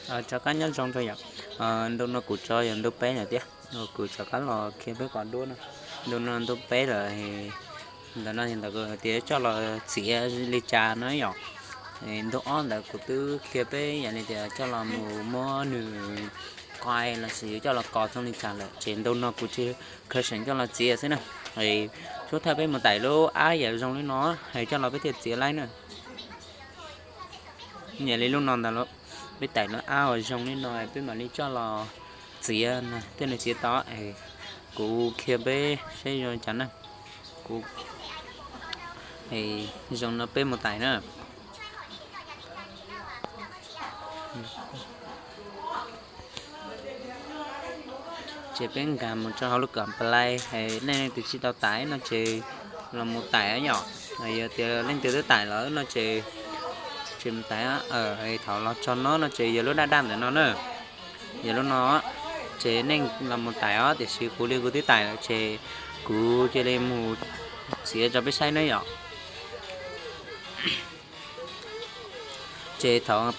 Rov qab nyob zoo rau yom. Ntu no kuv tso yog ntu peb lawm thiab, kuv rov qab los qhia peb cov duab no. Ntu no ntu peb lawm, ntawm no ntawm tias coj los txiav li cas no yom. Ntu ob ntawd kuv twb qhia peb yam li tias coj los mus muab nws quaj los sis yuav coj los kos zoo li cas lawm, ces ntu no kuv tsis, khaws seem coj los txiav xwb na. Suav thawj peb mus taim lub ab yam zoo li no, coj los peb thiaj txiav laib na. Yam li lub no ntag, peb taim lub ab uas zoo li no peb mam li coj los txiav, thiaj li txiav tau. Kuv qhia peb saib zoo cas na. Kuv, zoo no peb mus taim na. Ces peb nkag mus rau hauv lub kam play, nej leej twg tsis tau taim no ces los mus taim yom. Yog tias leej twg twb taim lawm no ces, ces mus taim. Thaum los txog no no ces yog lub daj daj ntawm no na. Yog lub no, ces nej los mus taim os, tiam sis kuv li kuv twb taim lawm ces kuv cia li mus txiav rau peb saib na yom. Ces thaum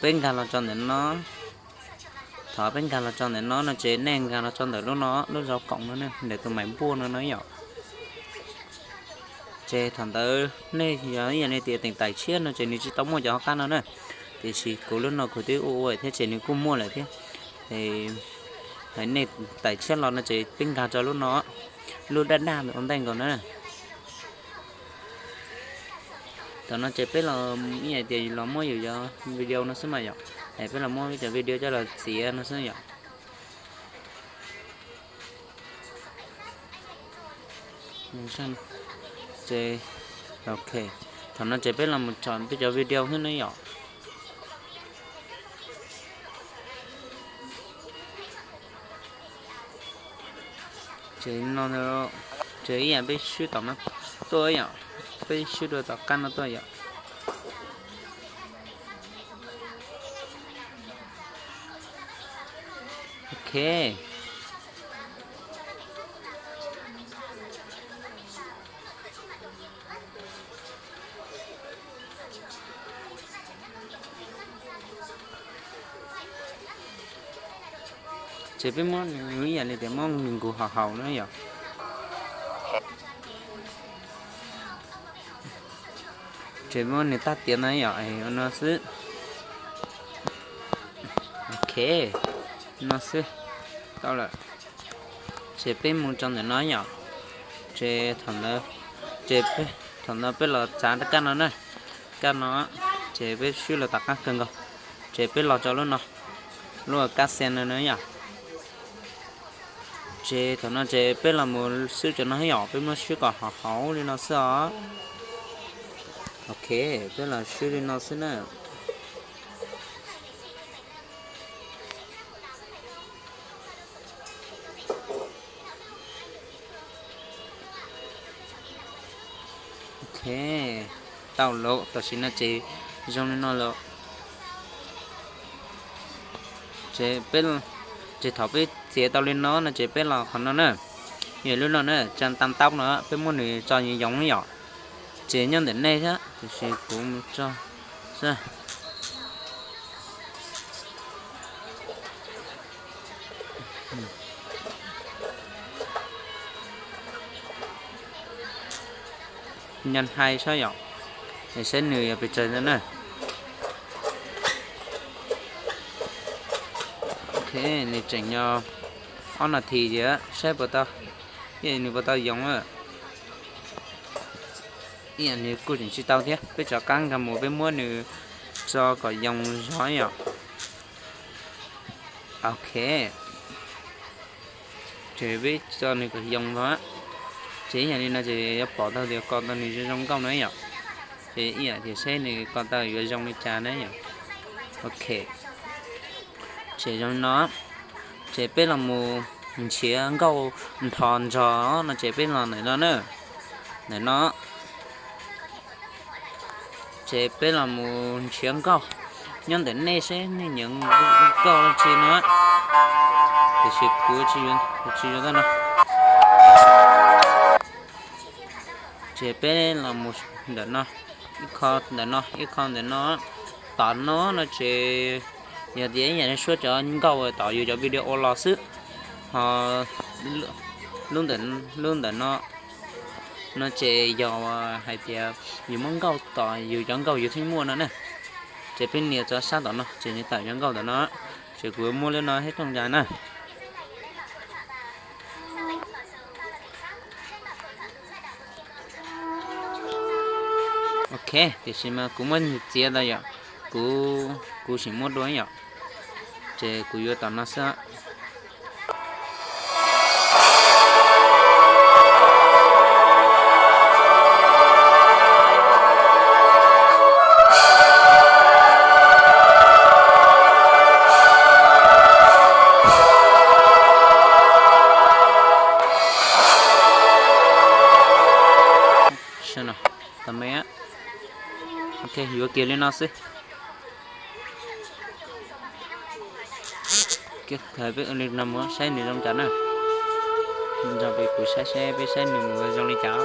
peb nkag los txog ntawm no, thaum peb nkag los txog ntawm no no ces nej nkag los txog ntawm lub no, lub zov koom no, ntawm tus maim npuaj no no yom. Ces thaum ntawd nej yog ib yam li tias teem taim tshiab no ces nws tsis tau muaj cov hauv qab no na. Tiam sis kuv lub no kuv twb ua ua thiab ces nws kuj muaj lawm thiab. Nej taim tshiab los no ces peb nkag rau lub no, lub daj daj ntawm ua ntej nkaus na. Thaum no ces peb los ib yam tias los muab yus cov video no xwb mas yom. Peb los muab peb cov video coj los txiav no xwb yom. Ces, ok, thaum no ces peb los mus tso peb cov video xwb na yom. Ces no, ces ib yam peb swb tom no tuaj yom, peb swb rau tom qab no tuaj yom. Ok. Ces peb muab nws ib yam li tias muab nws nkaus hauv hauv na yom. Ces muab nws tag tiav no yom, ua no xwb. Ok, no xwb, tau lawm. Ces peb mus rau ntawm no yom. Ces thaum ntawd, ces thaum ntawd peb los txav rau kab no na, kab no, ces peb swb los tom qab kawg nkaus, ces peb los rau lub no, lub kab xia no na yom. Ces thaum no ces peb los mus swb cov no yom, peb muab swb kom hauv hauv li no xwb os. Ok, peb los swb li no xwb na. Ok, tau lawm, tam sim no ces zoo li no lawm. Ces peb, ces thaum peb txiav tau li no no ces peb los qhov no na, yog lub no na, tsa tam taub no peb muab nws tso yoov yoov yom. Ces nyob ntawm nej thiab, tiam sis kuv mus tso xwb. Nyob hais saib yom, es saib nws yog pes tsawg ntawd na. Ok, nws tseem nyob ob nas this thiab, saib puas tau, ib yam nws puas tau yoov lawm. Ib yam nws kuj tseem tsis tau thiab, peb rov qab nkag mus peb muab nws tso kom yoov zog yom. Ok, ces peb tso nws kom yoov zog, ces ib yam li no ces yuav pom tau tias kos tau nws zoo zoo nkauj na yom. Ces ib yam tias saib nws kos tau yuav zoo li cas na yom. Ok, ces zoo li no, ces peb los mus nrhiav nkauj nrho nrog no ces peb los ntawm no na, ntawm no. Ces peb los mus nrhiav nkauj, nyob ntawm nej seb nej nyiam nkauj dab tsi no, tiam sis kuv tsis yuav tau no. Ces peb los mus ntawm no, ib qho ntawm no, ib qho ntawm no, Tom no no ces yog tias ib yam li suab cov nkauj tom yus cov video los xwb, ho lub ntawm no no ces yog hais tias yus muab nkauj tom yus cov nkauj yus theej muaj no na. Ces peb nias txog sab tom no ces nws tawm cov nkauj tom no, ces kuv muab lub no thiab rooj cas na. Ok, tiam sis mas kuv muab nws txiav tau yom, kuv, kuv tsis muab dua yom, ces kuv yuav tom no xwb. Tau me, ok, yuav kiag li no xwb. Khaws peb ua li no mus saib nws zoo cas na. Nrog peb kuv saib saib peb saib nws mus zoo li cas.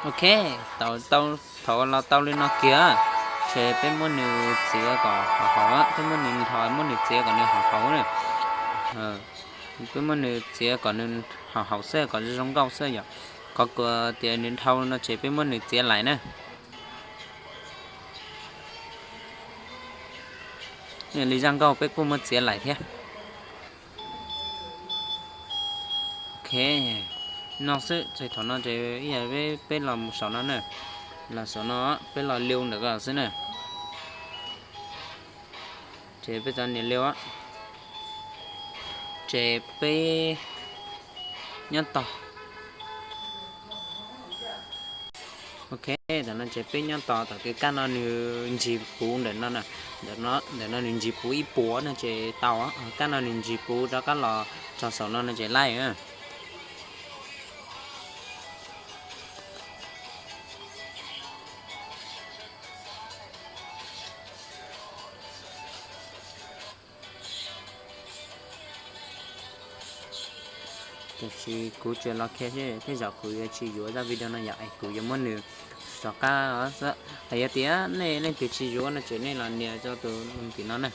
Ok, tau, tau, thaum los tau li no kiag, ces peb muab nws txiav kom haum haum, peb muab nws nrho muab nws txiav kom nws haum haum na. Peb muab nws txiav kom nws haum haum xwb, kom zoo nkauj xwb yom. Qhov kuv tias nws dhau no ces peb muab nws txiav laim na. Li zaj nkauj peb kuj muab txiav laim thiab. Ok, no xwb ces thaum no ces ib yam peb los mus saum no na, los saum no peb los liu ntawm ko xwb na. Ces peb txo nias liu, ces peb nyob tos. Ok, tam no ces peb nyob tos tom kab no nws ntsig puv ntawm no, ntawm no nws ntsig puv ib puas no ces tau, kab no nws ntsig puv rov qab los txog saum no no ces laij. Tiam sis kuv tsuas los qhia thiab, tej zaum kuv yuav tsis yuav zaj video no yom, es kuv yuav muab nws rov qab xwb. Hais yog tias nej leej twg tsis yuav no ces nej los nias rau tus tim no na.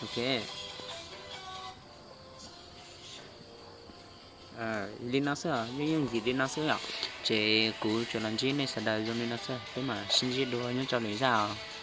Ok. Li no xwb, yooj yooj yim li no xwb yom. Ces kuv tsuas los ntsib nej sawv daws zoo li no xwb, peb mam sib ntsib dua nyob rau lwm zaj os.